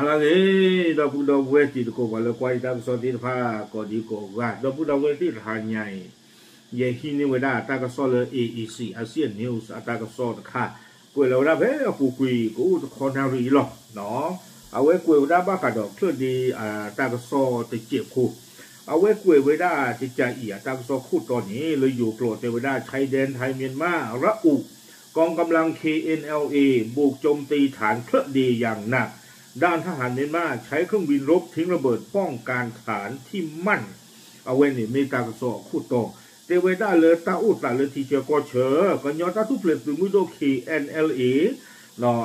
လၢဂ့ၤ ဒီပုၢ်ဒီဝဲၢ်တံၤသကိး ပှၤလၢကွၢ်ယတၢ်ကစီၣ်သ့ၣ်တဖၣ် ကိးဒံကိးဂၤ ဒီပုၢ်ဒီဝဲၢ်သ့ၣ်တဟါညါအံၤ ယဟံးန့ၢ်ဝဲဒၣ်တၢ်ကစီၣ်လၢ A E C Asian News အတၢ်ကစီၣ်တခါ ကွဲးလီၤဝဲဒၣ်ဖဲအပူၤကွံာ် ကအိၣ်တခီနၣ်ရံၣ်အံၤလီၤ. အဝဲကွဲးဝဲဒၣ်ဘၣ်ဃးဒီးချၢၣ်ဒ့ တၢ်ကစီၣ်တစဲးဖိ အဝဲကွဲးဝဲဒၣ်ကကးအံၤ အတၢ်ကစီၣ်ခိၣ်တီန့ၣ် လၢယိၤကျိာ်တဲဝဲဒၣ် ชายแดนไทยเมียนมาระอุ กองกำลัง เคเอ็นแอลเอ บุกโจมตีฐานเคลื่อนดีอย่างหนัก ด้านทหารเมียนมาใช้เครื่องบินรบทิ้งระเบิดป้องกันฐานที่มั่น အဝဲန့ၣ်မ့ၢ်တၢ်ကစီၣ်အခိၣ်တီ တဲဝဲဒၣ်လၢတၢ်အိၣ်သးလၢထံဆၢကီၢ်ဆၢ ကညီတၢ်ထူၣ်ဖျဲးသုးမုၢ်ဒိၣ် K N L A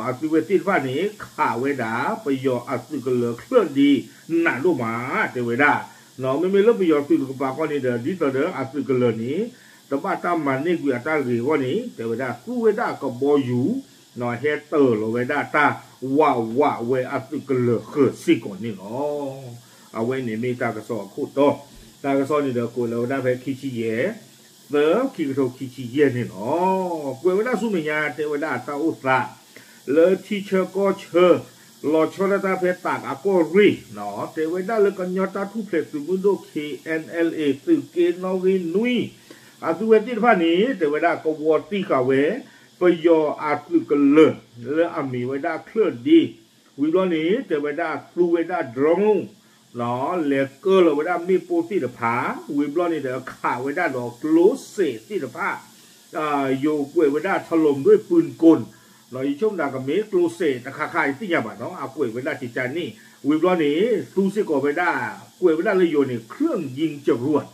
အသုးဝဲသ့ၣ်တဖၣ်န့ၣ် ခးဝဲဒၣ် ပယီၤအသုးကလၢၤချၢၣ်ဒ့နးဒိၣ်မး တဲဝဲဒၣ်. မ့မ့ၢ်လၢပယီၤသုးတကပၤဃီန့ၣ်ဒီး ဒ်သိးဒီးအသုးကလၢၤန့ၣ် တဘၣ်တၢ်မၤန့ၢ်ကွံာ်အတၢ်ဂ့ၤအဂီၢ်န့ၣ် တဲဝဲဒၣ်သူဝဲဒၣ်ကဘီယူၤ ဟဲတၢၤလီၤဝဲဒၣ်တၢ်ဝးဝးဝဲအသုးကလၢၤဃၢၤစ့ၢ်ကီးန့ၣ်လီၤ. အဝဲန့ၣ်မ့ၢ်တၢ်ကစီၣ်အခိၣ်တီ တၢ်ကစီၣ်န့ၣ်ဒီးကွဲးလီၤဝဲဒၣ်ဖဲခံဆံယဲၢ် သၢ ခံကထိခံဆံယဲၢ်န့ၣ်လီၤ. ကွဲးဝဲဒၣ်ဆူမဲာ်ညါ တဲဝဲဒၣ်အတၢ်အိၣ်သး လၢထံဆၢကီၢ်ဆၢ လီၤဆီဒၣ်တၢ်ဖဲတၢ်အကီၢ်ရ့ၣ် တဲဝဲဒၣ်လၢကညီတၢ်ထူၣ်ဖျဲးသုးမုၢ်ဒိၣ် K N L A သုးက့နီၣ်ဂံၢ်နွံ အသုးဝဲသ့ၣ်တဖၣ်န့ၣ် တဲဝဲဒၣ်ကဝီၤတံၢ်ဃာ်ဝဲ ပယီၤအသုးကလၢၤ လၢအမ့ၢ်ဝဲဒၣ်ချၢၣ်ဒ့ ဝံၤဘျီန့ၣ် တဲဝဲဒၣ်သူဝဲဒၣ် drone လဲၤကၢလီၤဝဲဒၣ်မ့ၣ်ပိၢ်သ့ၣ်တဖၣ် ဝံၤဘျီန့ၣ်ဒီးခးဝဲဒၣ်ဒီးကျိစဲးသ့ၣ်တဖၣ် ယိၤကွဲးဝဲဒၣ် ถล่มด้วยปืนกล ယဆိကမိၣ်ကမ့ၢ်ကျိစဲးတခါခါယသ့ၣ်ညါဘၣ်နီၤ အကွဲးဝဲဒၣ်ကကန့ၣ် ဝံၤဘျီန့ၣ် သူစ့ၢ်ကီးဝဲဒၣ် ကွဲးဝဲဒၣ်လၢယိၤန့ၣ် เครื่องยิงจรวด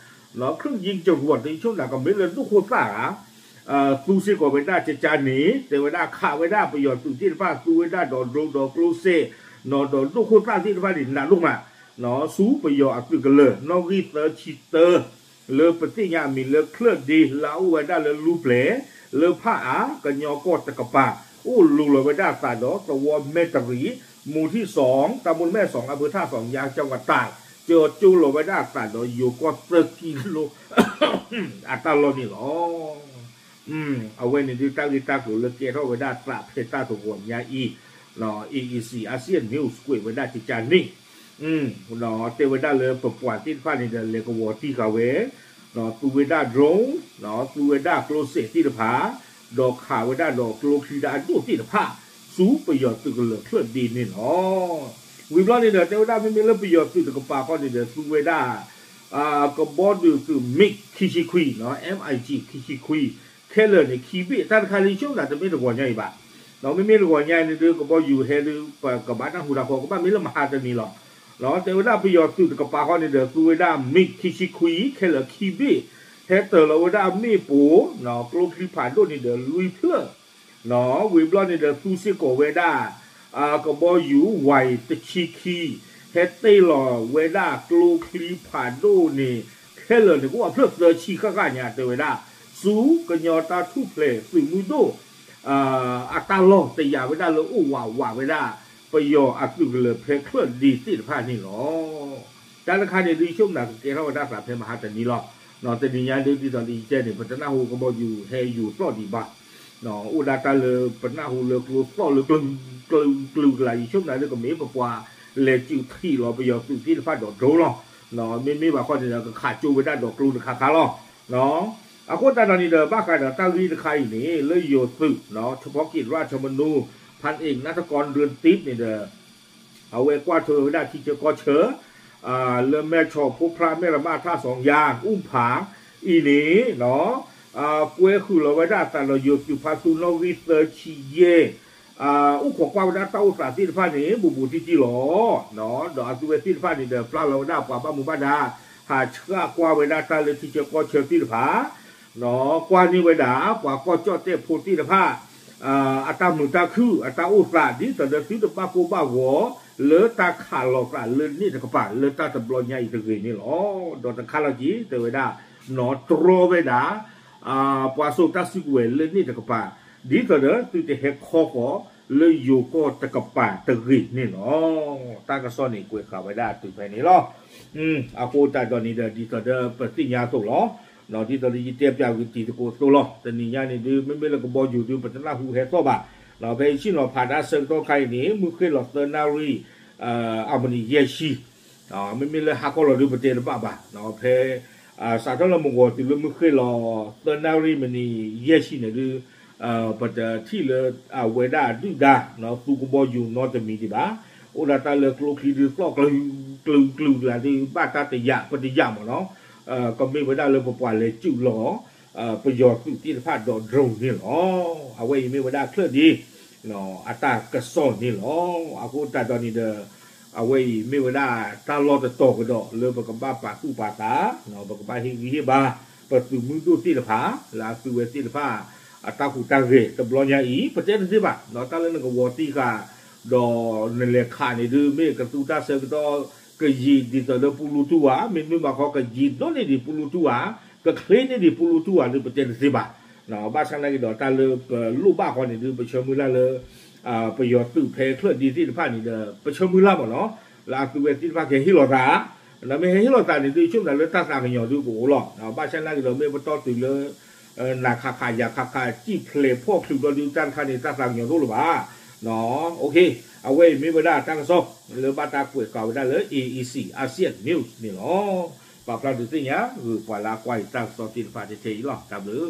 เครื่องยิงจรวด ယဆိကမိၣ်ကမ့ၢ်လၢဒိၣ်ခိၣ်သၣ်ဧါ သူစ့ၢ်ကီးဝဲဒၣ်ကကန့ၣ် တဲဝဲဒၣ်ခးဝဲဒၣ်ပယီၤသုးသ့ၣ်တဖၣ် သူဝဲဒၣ်ဒီး drone ဒီးကျိစဲး ဒီးဒိၣ်ခိၣ်သၣ်သ့ၣ်တဖၣ်န့ၣ် နးဒိၣ်မး ဆူပယီၤအသုးကလၢၤ နီၣ်ဂံၢ်သၢဆံတၢ လၢပသ့ၣ်ညါအမံၤလၢချၢၣ်ဒ့ လၢအအိၣ်ဝဲဒၣ်လၢလူပျဲၢ် လၢဖၣ်အါ ကညီကီၢ်တကပၤ အိၣ်လူၤလီၤဝဲဒၣ်အသးဒီးသဝီမဲၣ်တရံး မူၤထံၣ်စီၣ် တၢ်မူၤမဲၣ်စီၣ် အဖၢၣ်ထၣ်စီၣ် ယါကဝၤတၢ် ကၠီကၠိလီၤဝဲဒၣ်အသးဒီးယိၤကီၢ်သၢကံလိ အတၢ်လီၢ်န့ၣ်လီၤ. အဝဲန့ၣ်ဒုးတၢ်ဂ့ၢ်တၢ်ကျိၤလၢကဲထီၣ်ဝဲဒၣ်သးဖဲတၢ်တဂီၤညါအံၤ A E C Asian News ကွဲးဝဲဒၣ်ကကန့ၣ် တဲဝဲဒၣ်လၢပပှၤသ့ၣ်တဖၣ်န့ၣ်ဒီး လဲၤကဝီၤတံၢ်ဃာ်ဝဲ သူဝဲဒၣ် drone သူဝဲဒၣ်ကျိစဲးသ့ၣ်တဖၣ် ဒီးခးဝဲဒၣ်ဒီးကျိချံတၢ်အဒိၣ်သ့ၣ်တဖၣ် ဆူပယီၤသုးကလၢၤချၢၣ်ဒ့န့ၣ်လီၤ. ဝံၤဘျီန့ၣ်ဒီး တဲဝဲဒၣ်မ့မ့ၢ်လၢပယီၤသုးတကပၤဃီန့ၣ်ဒီး သူဝဲဒၣ် ကဘီဒုးသုး MiG ခံဆံခွံ MiG ခံဆံခွံ ခဲလၢာ်န့ၣ် ခံဘ့ၣ် တၢ်တခါလၢယဆိကမိၣ်တမ့ၢ်တဂီၤညါအံၤဘၣ်. မ့မ့ၢ်တဂီၤညါအံၤန့ၣ်ဒုး ကဘီယူၤဟဲဒုး ပကဘၣ်နၢ်ဟူတၢ်ဃီ ကဘၣ်မ့ၢ်လၢမဟါတနံၤလီၤ. တဲဝဲဒၣ်ပယီၤသုးတကပၤဃီန့ၣ်ဒီး သူဝဲဒၣ် MiG ခံဆံခွံ ခဲလၢာ်ခံဘ့ၣ် ဟဲတၢၤလီၤဝဲဒၣ်မ့ၣ်ပိၢ် ကျိချံဖးဒိၣ်န့ၣ်ဒီးလွံၢ်ဖျၢၣ် ဝံၤဘျီန့ၣ်ဒီးသူစ့ၢ်ကီးဝဲဒၣ် ကဘီယူၤ Y တဆံခံ ဟဲတ့ၢ်လီၤဝဲဒၣ်ကျိချံဖးဒိၣ်န့ၣ် ခဲလၢာ်န့ၣ် ကအိၣ်အဖျၢၣ်သၢဆံဃၣ်ဃၣ်ညါ တဲဝဲဒၣ် ဆူကညီတၢ်ထူၣ်ဖျဲးသုးမုၢ်ဒိၣ် အတၢ်လီၢ်တယာ်ဝဲဒၣ်လၢအိၣ်ဝးဝးဝဲဒၣ် ပယီၤအသုးကလၢၤဖဲချၢၣ်ဒ့သ့ၣ်တဖၣ်န့ၣ်လီၤ. တၢ်တခါန့ၣ်ဒုး ယဆိကမိၣ်ကကဲထီၣ်ဝဲဒၣ်သးဖဲမဟါတနံၤလီၤ. တနံၤညါဒုး ဒ်သိးလၢယတဲန့ၣ် ပတနၢ်ဟူကဘီယူၤဟဲယူၤသီၣ်ဒံးဘၣ် အိၣ်ဒၣ်တၢ်လၢပနၢ်ဟူလၢကျိသီၣ်လၢကျုၤကျုၤကျါ ယဆိကမိၣ်လၢကမ့ၢ်ပပှၤလဲၤစုးထံးလီၤပယီၤသုးသ့ၣ်တဖၣ်ဒီး drone လီၤ. မ့မ့ၢ်ဘၣ်ခီန့ၣ်ဒီး ကခးကၠိဝဲဒၣ်ဒီးကျိတခါခါလီၤ. အဃိသတးဒီးန့ၣ်ဒီး ဘၣ်ဃးဒီးတၢ်ဂ့ၢ်တခါအံၤန့ၣ် လၢယိၤသုး เฉพาะกิจราชธรรมนูญ พันเอก ณัฐกร เรือนทิพย์ န့ၣ်ဒီး အဝဲကွၢ်ထွဲဝဲဒၣ်ထံဆၢကီၢ်ဆၢ လၢမဲၢ်ဆီး ဖိဖြၣ် မဲၢ်ရမး ထၣ်စီၤယါ အူၣ်ဖး အံၤန့ၣ် ကွဲဃုာ်လီၤဝဲဒၣ်အသးဒီးယိၤသုးဖါသူနီၣ်ဂံၢ်သၢဆံယဲၢ် အိၣ်ခိးကွၢ်ဝဲဒၣ်တၢ်အိၣ်သးသ့ၣ်တဖၣ်န့ၣ် ဘူးဘူးတံၢ်တံၢ်လီၤ. ဒီးအသုဝဲသ့ၣ်တဖၣ်န့ၣ်ဒီး ပျၢ်လီၤဝဲဒၣ်ပှၤဘၣ်မူဘၣ်ဒါ ဟးဆှၣ်ကွၢ်ဝဲဒၣ်တၢ်လၢထံဆၢကီၢ်ဆၢသ့ၣ်တဖၣ် ကွၢ်န့ၢ်ဝဲဒၣ် ပှၤကီၢ်ကၠီၣ်တဲၣ်ဖိသ့ၣ်တဖၣ် အတၢ်မုာ်တၢ်ခုၣ် အတၢ်အိၣ်သး ဒ်သိးဒီးသုတဘၣ်ကိၢ်ဘၣ်ဂီၤ လၢတၢ်ခးလီၤသးလၢန့ၣ်တကပၤ လၢတၢ်တဘျီညါအံၤတဂ့ၤန့ၣ်လီၤ. ဒီးတခါလီၤက့ၤ တဲဝဲဒၣ် နီၢ်တြီဝဲဒၣ် ပှၤစိာ်တၢ်စုကဝဲၤလၢန့ၣ်တကပၤ ဒ်သိးဒီးသုတဟဲခီဃီၤလၢယိၤကီၢ်တကပၤတဂ့ၤန့ၣ်လီၤ. တၢ်ကစီၣ်န့ၣ်ကွဲးဃာ်ဝဲဒၣ်တုၤဖဲန့ၣ်လီၤ. အဃိသတးဒီးန့ၣ်ဒီး ဒ်သိးဒီးပသ့ၣ်ညါအသိးလီၤ. ဒ်သိးဒီးယတဲပၠးဝံၤတံၤသကိးအသိးလီၤ. တနံၤညါန့ၣ်ဒုး မ့မ့ၢ်လၢကဘီယူၤဒုး ပတနၢ်ဟူဟဲသီၣ်ဘၣ်. ဖဲယဆ့ၣ်နီၤဖးတၢ်ဆၢကတီၢ်ခါအံၤန့ၣ် မုၢ်ဃ့ၢ်လီၤသၢနၣ်ရံၣ် အမနံၤယဲၢ်ဆံ, မ့မ့ၢ်လၢဟါခီလီၤဒုးပတဲတဘၣ်ဘၣ်, ဖဲ စးထီၣ်လၢမုၢ်ဂီၤတုၤလၢမုၢ်ဃ့ၢ်လီၤ သၢနၣ်ရံၣ်မံးနံးယဲၢ်ဆံန့ၣ်ဒုး ပတထံၣ်လၢအဝဲဒၣ်ဒုၣ်ဒါ သူကဘီယူၤနီတမံၤဒံးဘၣ်. အိၣ်ဒၣ်တၢ်လၢကျိချံဒုးသီၣ်ကျုၤကျုၤကျုၤကျါဒုး ဘၣ်တၢ်တယာ်ပတယာ်မ့ၢ်နီၤ, ကမ့ၢ်ဝဲဒၣ်လၢပပှၤလဲၤစုၣ်လီၤ ပယီၤသုးသ့ၣ်တဖၣ်ဒီး drone န့ၣ်လီၤ. အဝဲအံၤမ့ၢ်ဝဲဒၣ်ချၢၣ်ဒ့ အတၢ်ကစီၣ်န့ၣ်လီၤ. အဃိသတးဒီးန့ၣ်ဒီး အဝဲအံၤမ့ၢ်ဝဲဒၣ်တၢ်လီၢ်တတီၤကဒီးလၢပကဘၣ်ပာ်သူၣ်ပာ်သး, ပကဘၣ်ဟ့ၣ်ဂံၢ်ဟ့ၣ်ဘါ ပသုးမုၢ်ဒိၣ်သ့ၣ်တဖၣ် လၢအသုဝဲသ့ၣ်တဖၣ် အတၢ်ဟူးတၢ်ဂဲၤတဘျီညါအံၤ ပတဲတသ့ဘၣ်, တၢ်လၢနကဝီၤသံဃာ် ဒီးနလဲၤခးန့ၣ်ဒုး မ့ၢ်ကသူတၢ်ဆၢကတီၢ် ကယံာ်ဒ်သိးလၢပူလူတူၢ်ဧါ, မ့တမ့ၢ်ဘၣ်ဃီ ကယံာ်ဒိၣ်န့ၢ်ဒံးပူလူတူၢ်ဧါ, ကချ့န့ၢ်ဒံးပူလူတူၢ်ဧါဒုး ပတဲတသ့ဘၣ်. ဘၣ်ဆၣ်နာ်က့ၤဒီး တၢ်လၢပလိၣ်ဘၣ်ဃီန့ၣ်ဒုး ပဆၢမုၢ်လၢ်လၢ ပယီၤသုးဖဲချၢၣ်ဒ့သ့ၣ်တဖၣ်န့ၣ်ဒီး ပဆၢမုၢ်လၢ်မ့ၢ်နီၤ, လၢအသုဝဲသ့ၣ်တဖၣ်ကဟဲဟ့ၣ်လီၤသး, ဒီးမ့ၢ်ဟဲဟ့ၣ်လီၤသးန့ၣ်ဒုး ဆိကမိၣ်သးလၢတၢ်သးကညီၤဒုးကအိၣ်လီၤ. ဘၣ်ဆၣ်နာ်က့ၤဒီး မ့ၢ်ပတီၢ်တုၤလၢ နၤခးခးယၤခးခး စံၣ်ဖျဲးဖီၣ်ချုးဘျီဒုး တၢ်တခါန့ၣ် တၢ်သးကညီၤတအိၣ်လၢၤဘၣ်. အဝဲအံၤမ့ၢ်ဝဲဒၣ်တၢ်ကစီၣ် လၢဘၣ်တၢ်ကွဲးဃာ်ဝဲဒၣ်လၢ A E C ASEAN News န့ၣ်လီၤ. ပာ်ဖျါဒုးသ့ၣ်ညါ ဂုာ်ပှၤလၢအကွၢ်အံၤတၢ်ကစီၣ်သ့ၣ်တဖၣ်ထဲထဲအံၤလီၤ. တၢ်ဘျုး